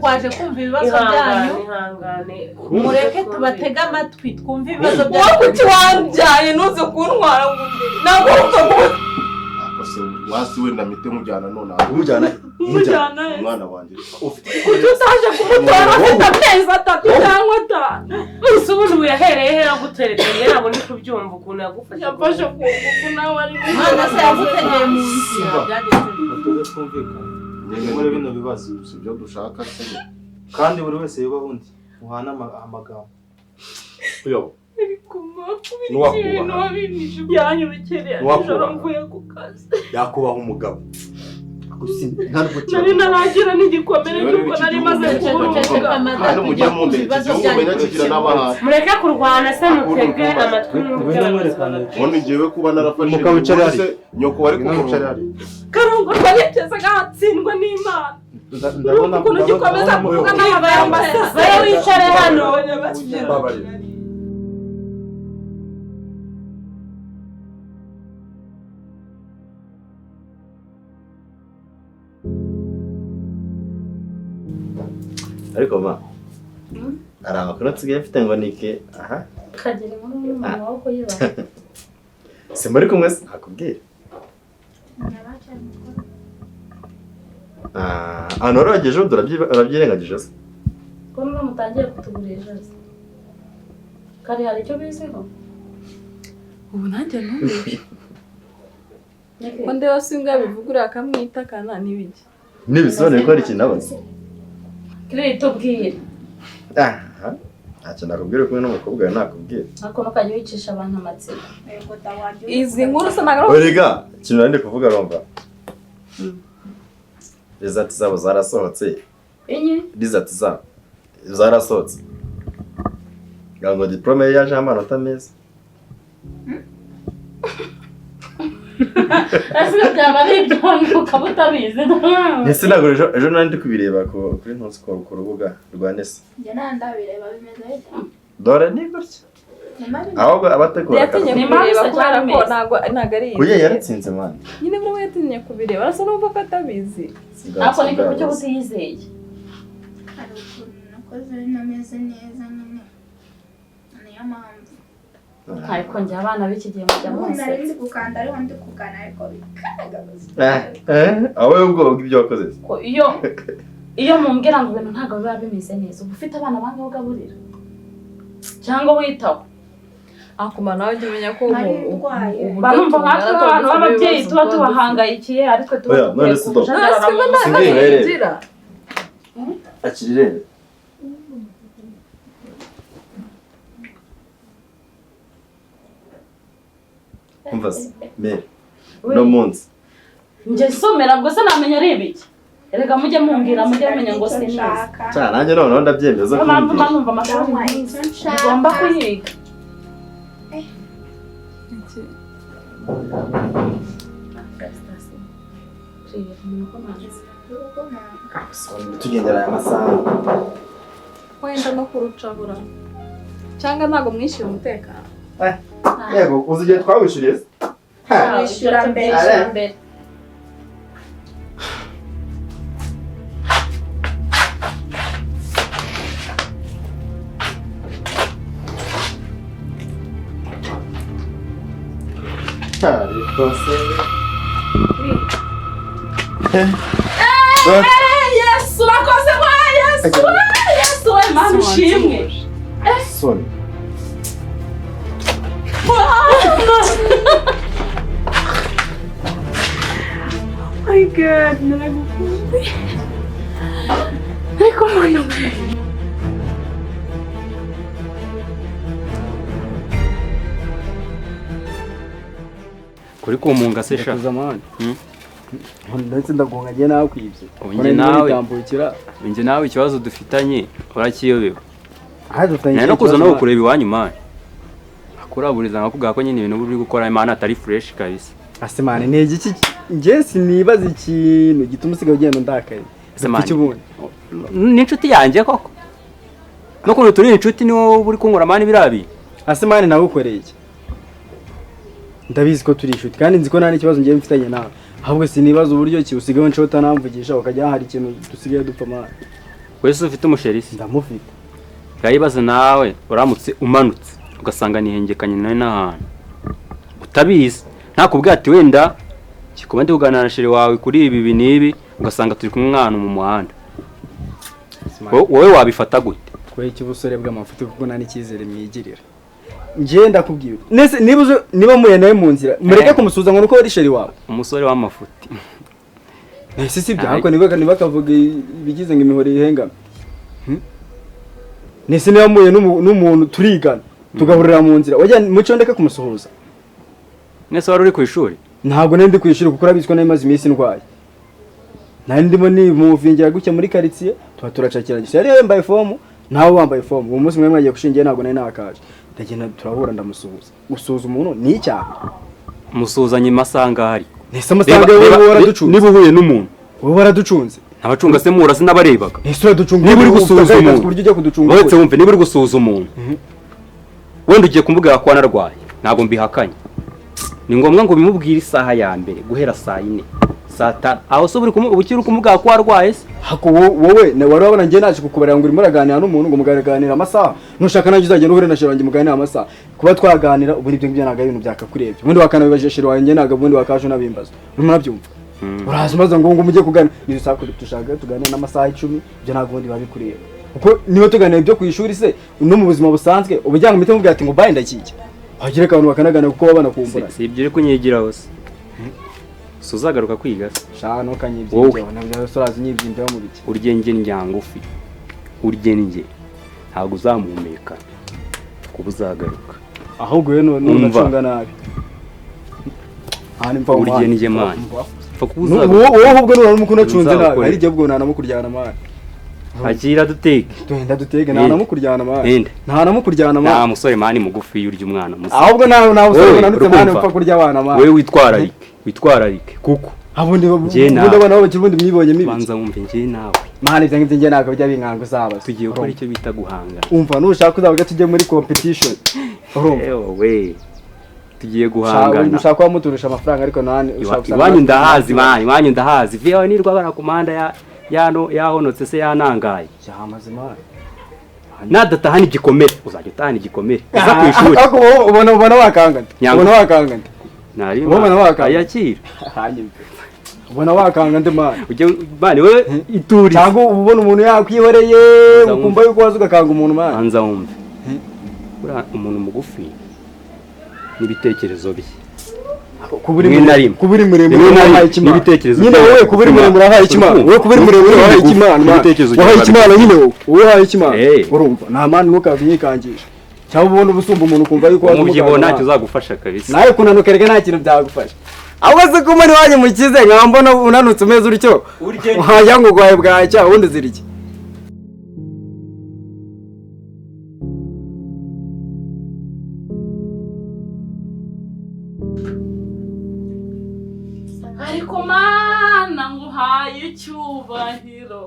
Twaje kumva ibibazo Ihangane, byanyu. Ihangane. Mureke tubatege amatwi twumve ibibazo Wowe byanyu. kuki wambyaye ntuze kuntwara ngo umbere? Ntabwo wumva ko Ase wasi wenda mpite mujyana none. Umujyana? Umujyana he? Umwana wanjye Ufite Kuki utaje kumutora afite amezi 3 cyangwa 5? Ese ubundi ubu yahereye he agutereta? Njye ntabwo ndi kubyumva ukuntu yagufashe. Yafashe ku ngufu nawe ari Umwana se yagutegeye mu nzira, byagenze bite? Mutuze twumvikane muri bino bibazo. Si ibyo dushaka se? Kandi buri wese yubaha undi, muhane amagambo. Uyobo. Ariko makubiri Nuwakubaha. ibintu wabimishe byanyobekereye Nuwakubaha. nijoro mvuye ku kazi. Yakubaha umugabo. Nta nubwo Nari naragira n'igikomere Rero cy'uko iki nari gihugu maze menya kubura kigira umugabo. Kandi mujye mumbere iki gihugu menya kigira n'abahanga. Mureke kurwana se, mutege amatwi mwumve Ngwino abayobozi mwerekane. bababwira. Ubundi njyewe kuba narafashe Umugabo wicara ubundi se hariya. nyoko wari Ngwino wicare kukurunga. hariya. Karongorwa niteze agatsindwa n'Imana. Ndabona Ukuntu ugikomeza kuvuga n'amagambo asesa. Bayo wicare hano. Babarira. Ariko ma, hari amakuru nsigaye mfite ngo nike aha. Kagira inkuru y'umuntu wo kuyibaha. Si muri kumwe se nakubwira? Ah, ahantu wari wagiye ejo bundi urabyirengagije se? Ko niba mutangiye kutugurisha se? Kare hari icyo biziho? Ubu nanjye ntubizi. Ko ndeba singa bivuga uriya akamwitakana n'ibiki. Ntibisobanuye ko hari ikintu abaza. Kire tubwire. Aha, ntacyo nakubwira uri kumwe n'umukobwa wawe nakubwira. Ariko ntukajya wicisha abantu amatsiko. Izi nkuru se ntabwo ari Erega ikintu nari ndi kuvuga urumva. Result zabo zarasohotse. Inyi? Result zabo zarasohotse. Ngira ngo diplome ye yajeho amanota meza. Ese byaba ari ibyo ukaba utabizi? Ese ntabwo ejo nari ndi kubireba kuri ntuzi ku rubuga rwa Nesa. Njye nta ndabireba bimeze bite? Dore ni gutya. Ahubwo abategura Yatinye Ni kubireba mabi se kubera ko cyangwa meza? ntabwo ari Oya yaratsinze man. Nyine buri we yatinye kubireba arasa n'umva ko atabizi. Ariko niko kucyo utiyizeye. Hari ukuntu nakoze nameze neza nyine, niyo mpamvu. Ariko njye abana b'iki gihe mujya Ubu nari munsetsa. ndi gukanda ariho ndi kugana ariko bikagabaza. Aho ubwoba bw'ibyo wakoze se? Ko iyo mumbwira ngo ibintu ntabwo biba bimeze neza, uba ufite abana bangahe ugaburira cyangwa witaho? Akuma nawe ujya umenya ko Nari ndwaye. uburyo Barumva nkatwe tungana abantu tuba dufite b'ababyeyi ibibazo tuba tuba dufite. tubahangayikiye, ariko tuba Oya, dukwiye none si do. kujagarara None mu se Sinzi nta irere. ngira. Akiri irere. Umva se, Mary, uno munsi Njye somera ubwo se namenya ari ibiki? Erega mujye mumbwira, mujye mumenya ngo Icyo sinize. nshaka. Cya nanjye noneho ndabyemeza Niyo mpamvu mba kumbwira. numva amashuri Ndamuha meza. icyo nshaka. Ugomba kuyiga. Tugendera aya masaha. Wenda no kurucabura. Cyangwa ntabwo mwishyuye umutekano. Yego, uzi igihe twawishyuriye se? Wishyura mbere. Wishyura mbere. Ariko se. Yesu urakoze wa Yesu wa Yesu we Mana ushimwe. Soni. My God, naragukunze. Ariko Mana we. Kuri kumunga se sha? Ndakuza mani. Ndetse ndagonga njye nakwibye. Ubu njye nawe Nitambukira. Njye nawe ikibazo dufitanye urakiyobewe. Aha dufitanye Nari no kuza ikibazo no mani. kukureba iwanyu man. Akuraburiza nkakubwira ko nyine ibintu uri gukora Imana atari fresh kabisa. Ase mani ni igiki njye sinibaza ikintu gituma usigaye ugenda undakaye. Ese mani, Iki ubundi. Ni inshuti yanjye koko. No kuntu turi inshuti ni wowe uri kunkora man birabi. Ase mani nagukoreye iki? Ndabizi ko turi inshuti kandi nzi ko nta n'ikibazo ngiye mfitanye nawe. Ahubwo sinibaza uburyo ki usigaye unshota namvugisha ukajya hari ikintu dusigaye dupfa mani. Wese ufite umusheri se? Ndamufite. Ngayibaze nawe uramutse umanutse ugasanga nihengekanye nawe n'ahantu utabizi, ntakubwira ati wenda kikuba ndi kuganira na sheri wawe kuri ibi ibi n'ibi, ugasanga turi kumwe mwana mu muhanda, wowe wabifata gute? Kubera iki ubusore bw'amafuti kuko nta n'icyizere mwigirira. Njye ndakubwira nese niba niba muye nawe mu nzira mureke kumusuhuza ngo nuko wari sheri wawe. Umusore w'amafuti. Ese si ibyo ariko niba kavuga ibigize ngo imihoro ihengame. Nese niba muye n'umuntu turigana tugahurira mu nzira wajya muco ndeke kumusuhuza. Nese wari uri ku ishuri? Ntabwo nari ndi ku ishuri kuko urabizwa nari maze iminsi ndwaye. Nari ndimo nimuvingira gutya muri quartier tuba turacakira gisa. Yari yambaye fomu nawe wambaye fomu. Uwo munsi mwe mwagiye gushingiye ntabwo nari nakaje. Ndagenda turahura ndamusuhuza. Gusuhuza umuntu ni icyaha. Musuhuzanye amasaha ariko. Nese amasaha wowe waraducunze. Niba uhuye n'umuntu wowe waraducunze. Abacunga se mura sinabarebaga. Ese uraducunga niba uri gusuhuza umuntu ku buryo ujya kuducunga. Uretse wumve niba uri gusuhuza umuntu. Wenda ugiye kumubwira ko wanarwaye ntabwo mbihakanye. Ni ngombwa ngo bimubwire isaha ya mbere guhera saa 4 saa 5 aho se uri kumubwira ko warwaye se? Hako wowe wari wabona njye naje kukubarira ngo urimo uraganira n'umuntu ngo muganira amasaha nushaka nanjye uzagenda uhure na sheri wanjye muganira amasaha kuba twaganira ubu nibyo ngibyo ntabwo ari ibintu byakakurebye ubundi wakanabibajije sheri wanjye ntabwo ubundi wakaje unabimbaza urimo urabyumva uraza umaze ngo mujye kuganira nizo saha dushaka tuganire n'amasaha 10 ibyo ntabwo ubundi babikureba kuko niba tuganira ibyo ku ishuri se no mu buzima busanzwe ubujyanga umite mubwira ati ngo baye ndakijya wagira abantu bakanagana kuko babana kumbura si ibyo uri kunyigiraho se si uzagaruka kwiga se shano kanyibyimbye nabyo uraza unyibyimbye mu biki urye nge ndyangufi urye nge ntabwo uzamuhumeka kuba uzagaruka ahubwo we none unacunga nabi aha urye nge mani wowe ahubwo none urimo kunacunze nabi hari igihe ubwo nanamukuryana mani akira duteke duhenda duteke nta namukuryana mani nta namukuryana mani nta musore mani mugufi urya umwana musa ahubwo nawe nawe usore unanutse mani upfa kurya abana mani wewe witwararike kuko abundi abana b'abakiri ubundi mwibonye mibi banza wumve njye nawe mani ibyo ngibyo njye ntabwo bijya binkanga uzabaza tugiye gukora icyo bita guhangana umva nushaka uzavuga tujye muri competition urumva we tugiye guhangana ushaka kuba muturusha amafaranga ariko nani ushaka iwanyu ndahazi mani iwanyu ndahazi viyawe nirwa bara ku muhanda ya yano yahonotse se yanangaye cyamaze mani nadatahana igikomere uzajya utahana igikomere uza ku ishuri ariko ubona wakangana ubona wakangana nari ubona wakangana ayakira ubona wakanga ndi mani ujye mani we ituri cyangwa ubona umuntu yakwihoreye ukumva yuko waza ugakanga umuntu mani anza wumve uriya umuntu mugufi n'ibitekerezo bye kuburi muremure wahaye ikimana nyine wowe kuburi muremure wahaye ikimana wowe kuburi muremure wahaye ikimana wahaye ikimana nyine wowe wahaye ikimana urumva nta mani ntukavinyikangisha cyangwa ubona ubusumba umuntu ukumva yuko waza umubyibuho ntacyo uzagufasha kabisa nawe kunanuka reka nta kintu byagufasha ahubwo se ko umuri wanyu mukize nkaba mbona unanutse umeze utyo wajya ngo urwaye bwacya ubundi uzira iki ariko mana nguhaye icyubahiro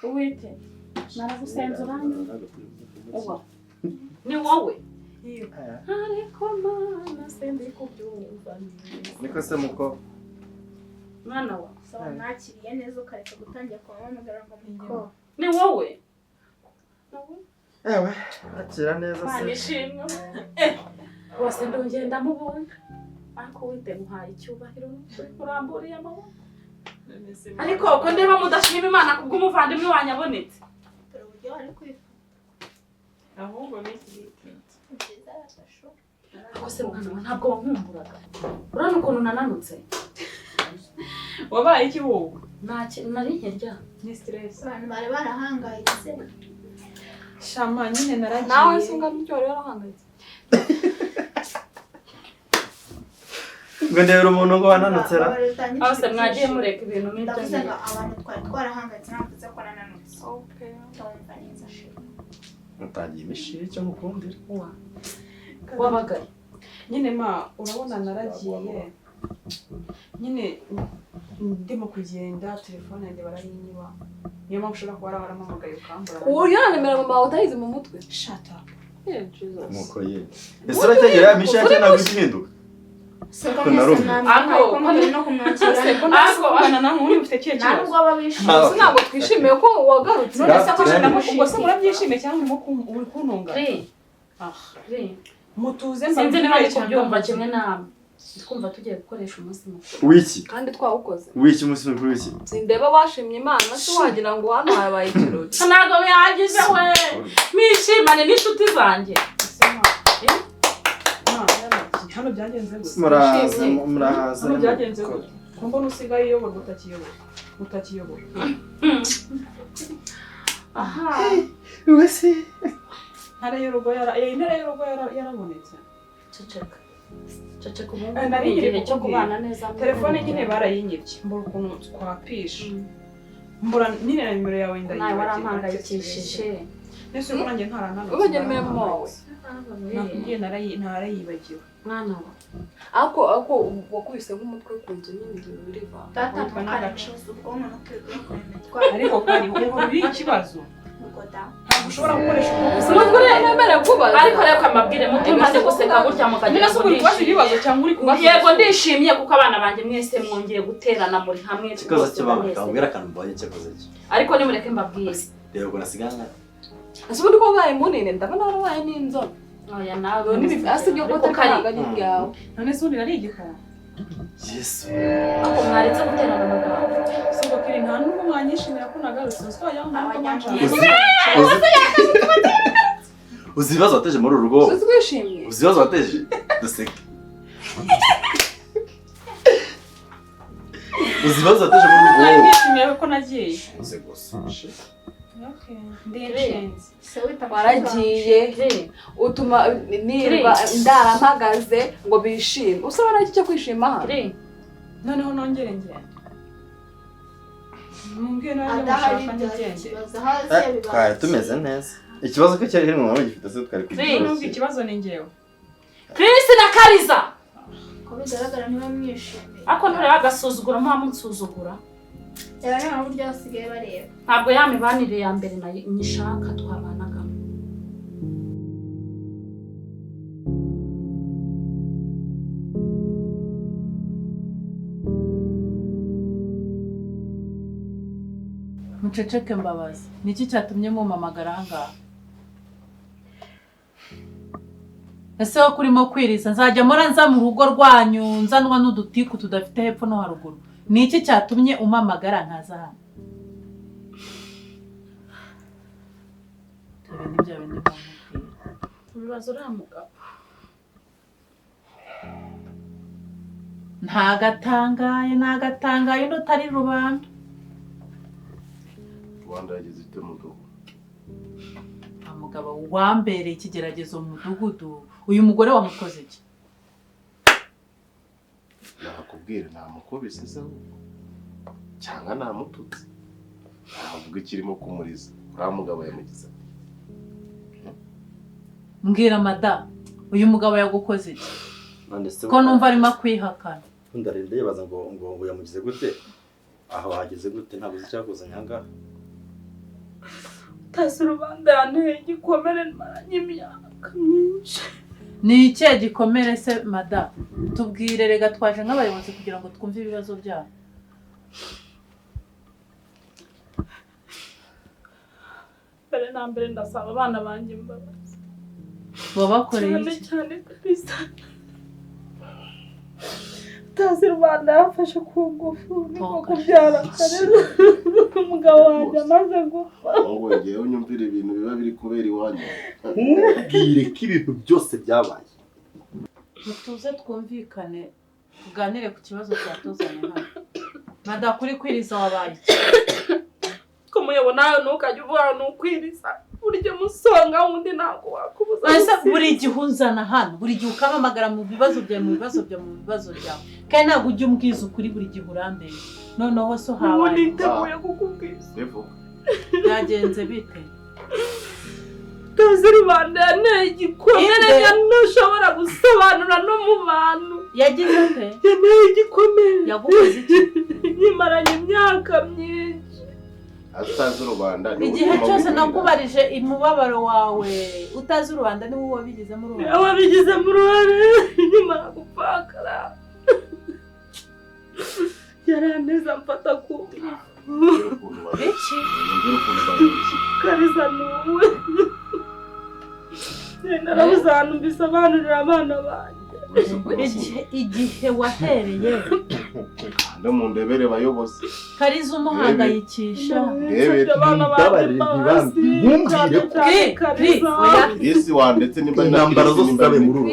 uwite naragusenze uranyumva uba ni wowe ariko mana sindi kubyumva niko se muko mwana wa sawa nakiriye neza ukareka gutangira kumpamagara ngo muko ni wowe ewe akira neza se nishimwe bose ndongeye ndamubonye ariko wite nguhaye icyubahiro uramburiye amaboko ariko ko ndeba mudashima Imana kubw'umuvandimwe wanyu abonetse dore uburyo wari kwifata ahubwo ni nziza yafashe ariko se mwana wa ntabwo wankumburaga urabona ukuntu nananutse wabaye iki wowe nari nkirya ni stress abantu bari barahangayitse shama nyine naragiye nawe se ungana utyo wari warahangayitse ngo ndebera umuntu ngo wananutse ra aho se mwagiye mureka ibintu nk'ibyo ndavuze ngo abantu twari twarahangayitse navuze ko nananutse ndumva neza shima utangiye imishiri icyo ngukundira wabagaye nyine ma urabona naragiye nyine ndimo kugenda telefone yanjye barayinyiba niyo mpamvu ushobora kuba warampamagaye ukambura uburyo na mama wawe utayizi mu mutwe shut up nuko ye ese urategera ya mishiri cyangwa ntabwo ihinduka Seko mwese namwe ko muri no kumwakira. Ariko bana namwe muri mufite kihe kibazo? Ntabwo ababishimiye. Ntabwo twishimiye ko wagarutse. None se ko ubwo se murabyishimiye cyangwa urimo uri kuntunga? Mutuze sinzi niba ari kubyumva kimwe namwe. Twumva tugiye gukoresha umunsi mukuru. Wiki. Kandi twawukoze. Wiki umunsi mukuru wiki. Sindeba washimye Imana se wagira ngo hano habaye ikirori. Ntabwo bihagije we. Mwishimane n'inshuti zanjye. Hano byagenze gute? Murahaza murahaza. Hano byagenze gute? Ko mbona usigaye uyobora utakiyobora. Utakiyobora. Aha. Wese. Intare y'urugo yarabonetse. Ceceka. Ceceka ubu igihe cyo kubana neza. Telefone nyine barayinyibye. Mbura ukuntu twapisha. Mbura nyine na nimero yawe ndayibagiwe. Nawe warampangayikishije. Nese uko nanjye ntarananutse. Ubagena nimero ya mama wawe. Nakubwiye narayibagiwe. Mwana we. Ako wakubise nk'umutwe ku nzu nyine ibintu biriva. Data ntukarenze ubwonko no kwiga. Ariko kari ubu biri ikibazo. Ntabwo ushobora gukoresha ubwonko. Ariko reka amabwire muto maze guseka gutya mukagira ngo ndishimye. Cyangwa uri kubaza. Yego ndishimye kuko abana banjye mwese mwongeye guterana muri hamwe. Ikibazo cy'abana kambwira akantu mbonye cyakoze iki. Ariko nimureke mbabwire. Reba ubwo nasigana. Ese ubundi ko wabaye munini ndabona warabaye n'inzobe. Oya nawe asibye ko utari bwawe. None se ubundi nari igikara. Yesu. Ako mwaretse guterana amagambo. Suko kiri nta nubwo mwanyishimira ko nagarutse uswa yaho ntabwo mwanshaka. Uzi ibibazo wateje muri uru rugo. Uzi kwishimye. Uzi ibibazo wateje. Duseke. Uzi ibibazo wateje muri uru rugo. Mwishimiye ko nagiye. Uzi gusa. Waragiye utuma nirwa ndarampagaze ngo bishime. Usaba naki cyo kwishima hano? Noneho nongere ngende. Mumbwiye nawe mushaka ngende. Twari tumeze neza. Ikibazo ko cyari mu mama gifite se twari kugira. Nubwo ikibazo ni ngewe. Chris na Kariza. Ko bigaragara niba mwishimiye. Ako ntureba agasuzugura muba munsuzugura. Reba nta buryo basigaye bareba. Ntabwo ya mibanire ya mbere nyishaka twabanagamo. Muceceke mbabazi. Niki cyatumye mumamagara aha ngaha? Ese wo kurimo kwiriza nzajya mpora nza mu rugo rwanyu nzanwa n'udutiku tudafite hepfo no haruguru. Niki cyatumye umamagara nkaza hano? Ibyo bindi bamubwira. Ibibazo uriya mugabo. Ntagatangaye ntagatangaye undi utari rubanda. Rwanda yageze ite mu mudugudu? Nta mugabo wambereye ikigeragezo mu mudugudu. Uyu mugore wamukoze iki? Nakubwira namukubise se ahubwo cyangwa namututse. Ntabwo ikirimo kumuriza. Uriya mugabo yamugize ati. Mbwira madamu, uyu mugabo yagukoze iki? Ko numva arimo kwihakana. Ndarinda yibaza ngo ngo yamugize gute? Aho hageze gute? Ntabwo uzi icyakuzanye aha ngaha. Utazi rubanda yanteye igikomere maranye imyaka myinshi. Ni ikihe gikomere se madamu? Tubwire rega twaje nk'abayobozi kugira ngo twumve ibibazo byabo. Mbere na mbere ndasaba abana banjye imbabazi. Wabakoreye iki? Cyane kabisa. Utazi rubanda yafashe ku ngufu niko kubyara kare umugabo wanjye amaze gupfa. Ngo ngewe unyumvire ibintu biba biri kubera iwanyu. Ntubwire ko ibintu byose byabaye. Mutuze twumvikane tuganire ku kibazo cyatuzanye hano. Mada kuri kwiriza wabaye iki? Ko muyobona nawe ntukajya uvuga ni ukwiriza. Burya musonga wundi ntabwo wakubuza. Ese buri gihe unzana hano, buri gihe ukamamagara mu bibazo byawe, mu bibazo byawe, mu bibazo byawe. Kandi ntabwo ujya umbwiza ukuri buri gihe urambeye. Noneho so habaye. Niteguye kukubwiza. Byagenze bite? Utazi rubanda yanteye igikomere ntushobora gusobanura no mu bantu. Yagize ate? Yanteye igikomere. Yagukoze iki? Nyimaranye imyaka myinshi. Utazi rubanda igihe cyose nakubarije imubabaro wawe utazi rubanda ni wowe wabigizemo uruhare. Wabigizemo uruhare nyuma gupfakara. Yaraneza mfata ku iki Kariza nuwe. Narabuze ahantu mbisobanurira abana banjye. Igihe wahereye no mu ndebere bayobozi Kariza umuhangayikisha. Chris wandetse nimba intambara zose zabaye muri uru.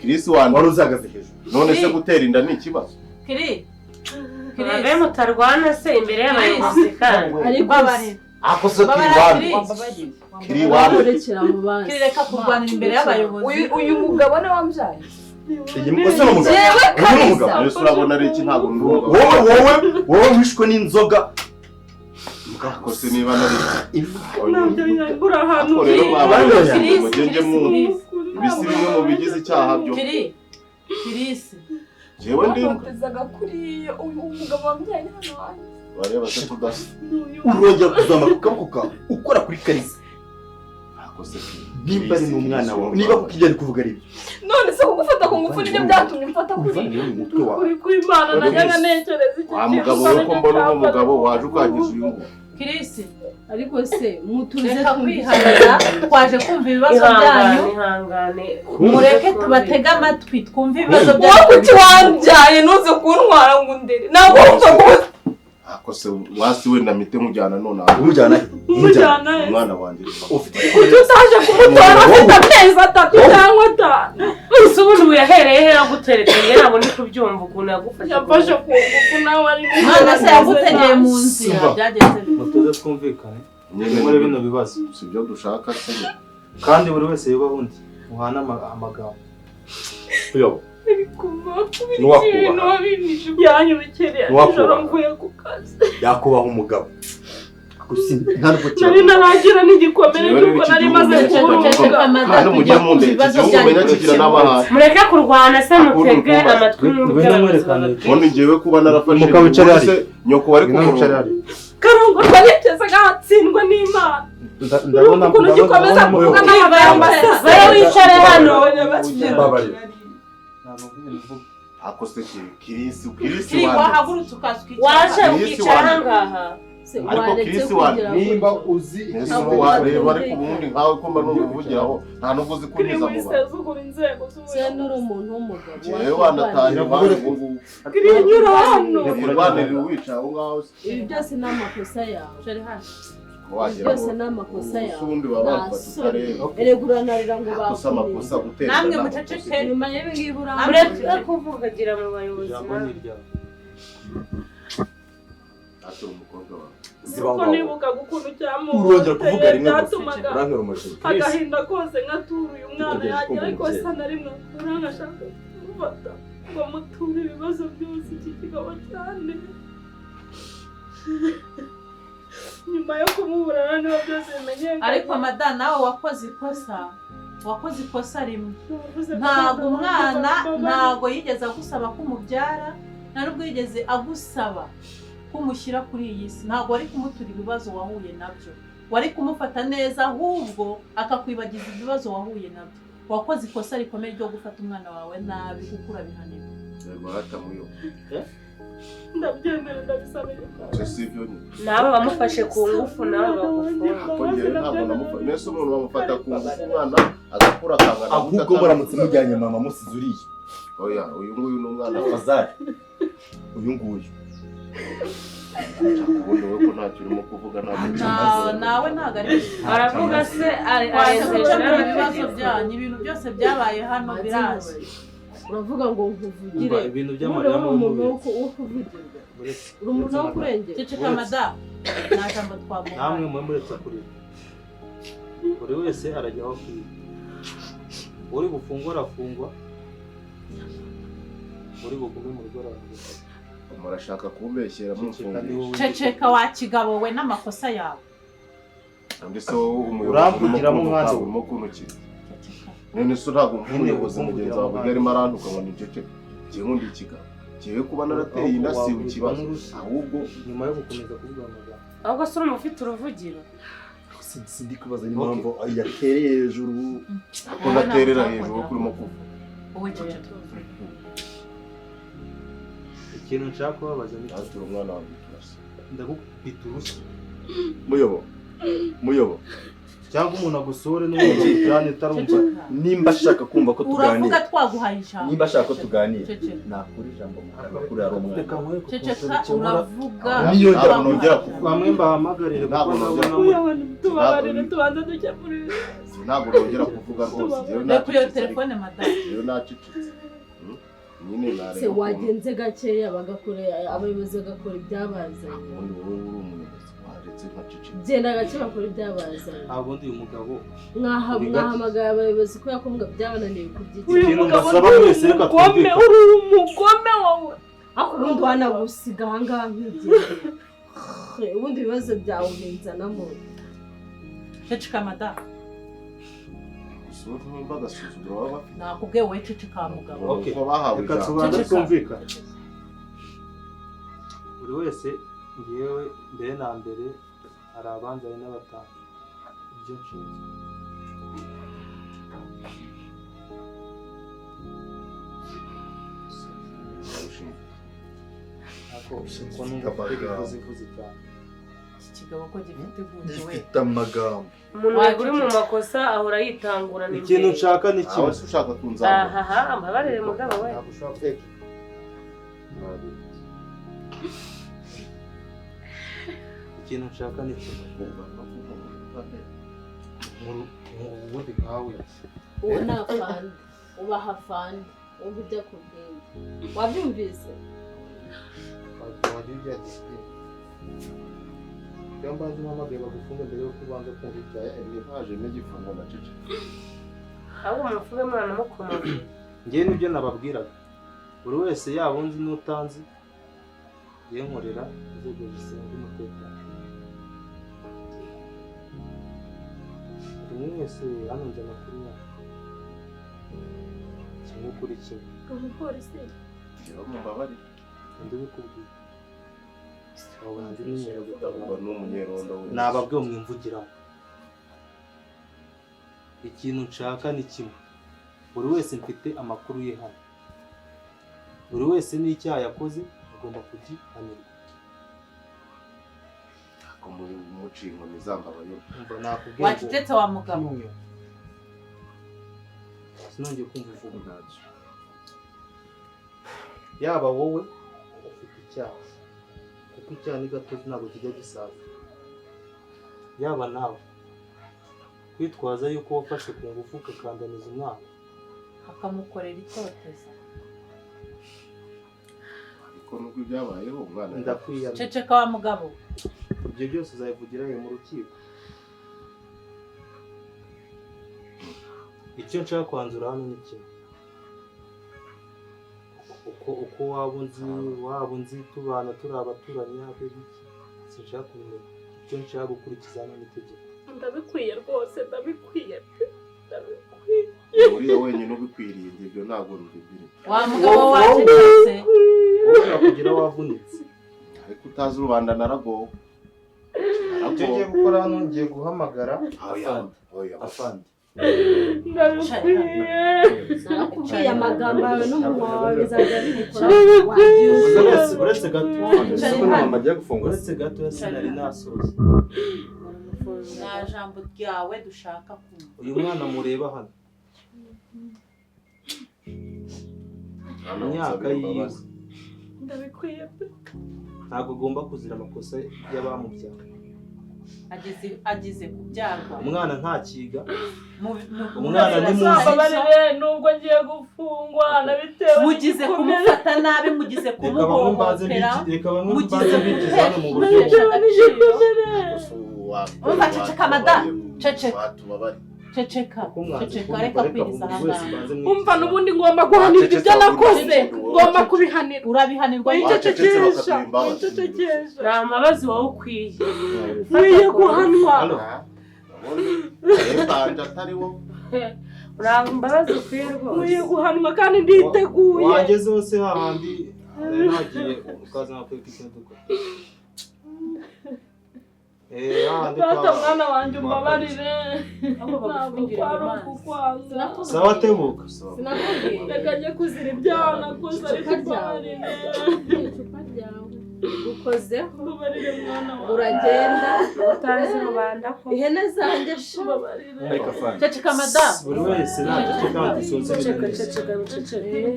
Chris wandetse wari uzagaze hejuru. None se gutera inda ni ikibazo? Chris Mwe mutarwana se imbere y'abayobozi kandi ako se Kiri wande Kiri reka kurwanira imbere y'abayobozi. Uyu mugabo ni wambyaye. Ese ni umugabo? Uyu ni umugabo. Yesu urabona ari iki ntabwo ndi umugabo. Wowe wishwe n'inzoga. Ako se niba nari Mbura ahantu ako rero mugenge mu ibisi bimwe mu bigize icyaha byo. Kiri Chris jewe ndi ntotezaga kuri uyu mugabo wambyaye hano wanjye. Bareba se tudasa. Urongera kuzama ku kaboko kawe ukora kuri Kariza. Ako se nimba ari n'umwana wawe niba kukijya ari kuvuga ari ibyo. None se kugufata ku ngufu nibyo byatumye mfata kuri kuri kw'Imana najyaga ntekereza iki wa mugabo we ko mbona umugabo waje ukangiza uyu nguyu. Chris ariko se mutuze kwihanira twaje kumva ibibazo byanyu. Mureke tubatege amatwi twumve ibibazo byanyu. Wowe kuki wambyaye ntuze kuntwara ngo undere ntabwo wumva ko ako se wasi wenda mite mujyana none umujyana umujyana umwana wanjye ufite kuki utaje kumutora afite amezi 3 cyangwa 5? Ese ubundi uyahereye he aguteretse? Njye ntabwo ndi kubyumva ukuntu yagufashe. Yafashe ku ngufu nawe ari mwana se yagutegeye mu nzira byagenze bite? Mutuze twumvikane muri bino bibazo. Si ibyo dushaka se kandi buri wese yubaha undi muhana amagambo. Uyobo yakubaha umugabo nari naragira n'igikomere cy'uko nari maze kubura. Mureke kurwana se mutege amatwi mwumve abayobozi bababwira. Ubundi njyewe kuba narafashe nyoko wari kumurora karongorwa nitezaga hatsindwa n'Imana. Ndabona ukuntu gikomeza kuvuga n'amagambo Wewe wicare hano. Ako se Chris Chris wahagurutse ukasuka waje ukicara ahangaha. Ariko Chris wande nimba uzi wareba ariko ubundi nkawe ko mba numvugiraho nta nubwo uzi kunyuza mu bantu. Se nuri umuntu w'umugabo. Jewe wanataye abantu Kiri nyura hano. Urwanirira uwica aho ngaho. Ibi byose ni amakosa yawe. Byose ni amakosa yawe. Usundi baba ukareba. Ereguranarira ngo bakosa amakosa gutera. Namwe muceceke nyuma y'ibi ngibi uretse kuvugagira mu bayobozi. Atari umukobwa wawe. Kuko nibukaga ukuntu urongera kuvuga rimwe byatumaga urankera umujinya. Agahinda kose nkatura uyu mwana yagira ariko sa na rimwe urangashaka kumufata ngo muture ibibazo byose iki kigabo cyane. Nyuma yo kumuburana niba byose bimenyekanye. Ariko mada nawe wakoze ikosa rimwe. Ntabwo umwana ntabwo yigeze agusaba kumubyara, nta nubwo yigeze agusaba kumushyira kuri iyi si. Ntabwo wari kumutura ibibazo wahuye nabyo, wari kumufata neza ahubwo akakwibagiza ibibazo wahuye nabyo. Wakoze ikosa rikomeye ryo gufata umwana wawe nabi kuko urabihanirwa. Ndabyemera ndabisabira. Nabo bamufashe ku ngufu nabo bagufunga. Nese umuntu bamufata ku ngufu umwana agakura akangana. Ahubwo muramutse mujyanye mama musize uriye. Oya uyu nguyu ni umwana Fazari. Uyu nguyu. Ubundi wowe ko ntacyo urimo kuvuga ntabwo. Nawe ntabwo ari. Aravuga se ari ibibazo byanyu ibintu byose byabaye hano birazwi. Uravuga ngo nkuvugire ibintu by'amarira mu umuntu wo kuvugirwa uri umuntu wo kurengera. Ceceka mada nta jambo twavuga. Namwe mwe muretse kurira buri wese arajya aho akwiye. Uri gufungwa arafungwa, uri bugume mu rugo arafungwa. Murashaka kumbeshyera mumfungisha. Ceceka wa kigabo we n'amakosa yawe. Undi se wowe umuyobozi urimo kuntukira. None se ntabwo umuyobozi mugenzi wawe arimo arantuka ngo niceceke. Njyewe nkunda ikigabo. Njyewe kuba narateye inda si ikibazo ahubwo nyuma yo gukomeza kuvuga amagambo. Ahubwo se urumva ufite uruvugiro. Sindi kubaza n'impamvu yatereye hejuru. Ko naterera hejuru ko urimo kuvuga. Wowe ceceka. Ikintu nshaka kubabaza ni Atura umwana wanjye turasa. Ndagukubita urushyi. Muyobo. Muyobo. Cyangwa umuntu agusore n'ubundi ujyane utarumva. Nimba ashaka kumva ko Uravuga tuganira. twaguhaye ijambo. Nimba ashaka ko tuganira. Ceceka. Nakura ijambo mu kanwa kuri ari umwana. Reka nkwereke ukuntu Ceceka tubikemura. uravuga. Niyo Ntabwo nongera kuvuga. Bamwe mbahamagarire kuko Ntabwo ndabona nongera. Tubabarire tubanze dukemure. Ntabwo nongera kuvuga rwose. Njyewe Reka iyo nacecetse. telefone madamu. Njyewe nacecetse. Nyine Se nareba ukuntu wagenze gakeya bagakora abayobozi bagakora ibyabazanye. ubundi wowe uri umuyobozi waretse nkaceceka. Genda gake bakora ibyabazanye. Ntabwo ndi uyu mugabo. Mwahamagaye abayobozi kubera ko byabananiye kubyigiraho. Uyu Ikintu mugabo mbasaba ni mwese reka umugome, twumvikane. uri umugome wowe. Ariko ubundi wanagusiga ahangaha nk'igihe. Ubundi ibibazo byawe ubinzanamo. Ceceka madamu. Gusa ubu ntumva agasuzuguro baba bafite. Nakubwiye wowe ceceka wa mugabo. Okay. Kuko bahawe Reka ijambo. tubanze Ceceka. twumvikane. Buri wese ngewe mbere na mbere hari abanza hari n'abatanu. Ibyo nshinzwe. Ariko uko numva ufite ibivuzivuzi cyane. Iki kigabo ko gifite ihunge we. Gifite amagambo. Umuntu wega uri mu makosa ahora yitangurana Ikintu nshaka ni Nawe kimwe. se ushaka kunzamura. Ahaha, mbabarire mugabo we. Ntabwo ushobora guteka. Ikintu nshaka ni kimwe. Ubundi nkawe. Uwo ni afande. Ubaha afande. Wumva ibyo akubwiye. Wabyumvise? Wajya ugira disipurine. Iyo mbanza umpamagaye bagufunge mbere yuko ubanza kumva ibyawe. Ntihajemo igifungo naceceka. Ahubwo mufuge mwana mukomoka. Njyewe nibyo nababwiraga. Buri wese yaba unzi n'utanzi, njyewe nkorera inzego zishinzwe umutekano. Buri wese hano nzi amakuru yawe. Kimwe kuri kimwe. Umupolisi. Njyewe mumbabarire. Undi ubikubwiye. Wabona ndi n'inkeragutabara. Ubwo ni umunyerondo wese. Nababwiye mwimvugiramo. Ikintu nshaka ni kimwe. Buri wese mfite amakuru ye hano. Buri wese n'icyaha yakoze agomba kugihanirwa. Ntabwo muri muciye inkoni zamba abayobe. Umva nakubwiye ngo Wacecetse wa mugabo. kimwe. Sinongeye kumva uvuga. Ntacyo. Yaba wowe ufite icyaha. Kuko icyaha ni gatozi ntabwo kijya gisaza. Yaba nawe kwitwaza yuko wafashe ku ngufu ukakandamiza umwana. Akamukorera itoteza. Ariko nubwo ibyabayeho umwana Ndakwiyamye. Ceceka wa mugabo. Ibyo byose uzabivugira he mu rukiko. Icyo nshaka kwanzura hano ni kimwe. Uko waba unzi tubana turi abaturanyi habe biki sinshaka kubimenya. Icyo nshaka gukurikiza hano ni itegeko. Ndabikwiye rwose, ndabikwiye pe. Ndabikwiye. Uriya wenyine ubikwiriye ibyo ntabwo mbibwira. Wa mugabo wacecetse. Wowe ushobora kugira wavunitse. Ariko utazi rubanda naragowe. Icyo ngiye gukora hano ngiye guhamagara Oya, oya. Afande. Ndabikwiye. Narakubwiye amagambo yawe n'umunwa wawe bizajya bibikora. Uretse gato Ese ko mama agiye gufungura? uretse gato sinari nasoza. Nta jambo ryawe dushaka kumva. Uyu mwana mureba hano imyaka yiwe Ndabikwiye pe. ntabwo agomba kuzira amakosa y'abamubyara. Agize kubyarwa. Umwana ntakiga. Umwana ni muzi. Mbabarire nubwo ngiye gufungwa nabitewe Mugize kumufata nabi, mugize Reka bamwe mbanze kumuhohotera. reka bamwe Mugize mbanze bikize hano mu buryo kumuhesha bumwe. agaciro. Umva ceceka madamu. Ceceka. Batubabare. Ceceka. Kuko mwanze Ceceka kumva, reka reka kwiriza buri wese ahangaha. mbanze mwikize Umva hano. n'ubundi ngomba guhanirwa ibyo nakoze. Ngomba kubihanirwa. Urabihanirwa. Wacecetse Wincecekesha. bakaduha imbabazi. Wincecekesha. Nta mbabazi wowe ukwiye. Nkwiye guhanwa. Hano. Mbanje atari wo. Nta mbabazi ukwiye rwose. Nkwiye guhanwa kandi nditeguye. Wageze hose hahandi nagiye ukaza nkakwereka ikintu dukora. Data mwana wanjye umbabarire, ntabwo kwari ukukwanga. Sawa, tebuka. Reka njye kuzira ibyaha nakoze, ariko umbabarire. Icupa ryawe ukozeho. Umbabarire mwana wanjye. Uragenda. Utazi rubanda ko ihene zanjye sha. Ariko afande. Ceceka madamu. Buri wese naceceka dusoze Ceceka, ibintu. ceceka, ceceka.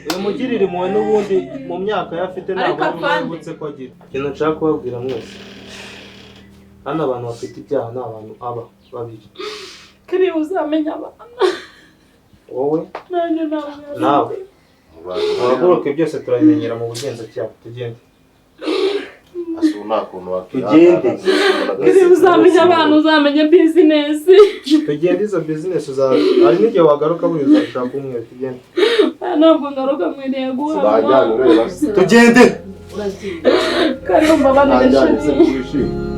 Uyu mugirire impuhwe n'ubundi mu myaka ye afite ntabwo Ariko ari afande. mwibutse ko agira. Ikintu nshaka kubabwira mwese, hano abantu bafite ibyaha ni abantu aba babiri. Kiriya uzamenya abana. Wowe Nanjye ntabwo. Nawe muhaguruke, byose turabimenyera mu bugenzacyaha, tugende. Asa nta kuntu Tugende. Kiriya uzamenya abana, uzamenye bizinesi. Tugende, izo bizinesi uza hari n'igihe wagaruka buriya uzashaka umwe, tugende. Ntabwo ngaruka, nkwiriye Sinajyana guhanwa. ureba se. Tugende. Kariya umbabarire. Najyana se Sheri. wishimye.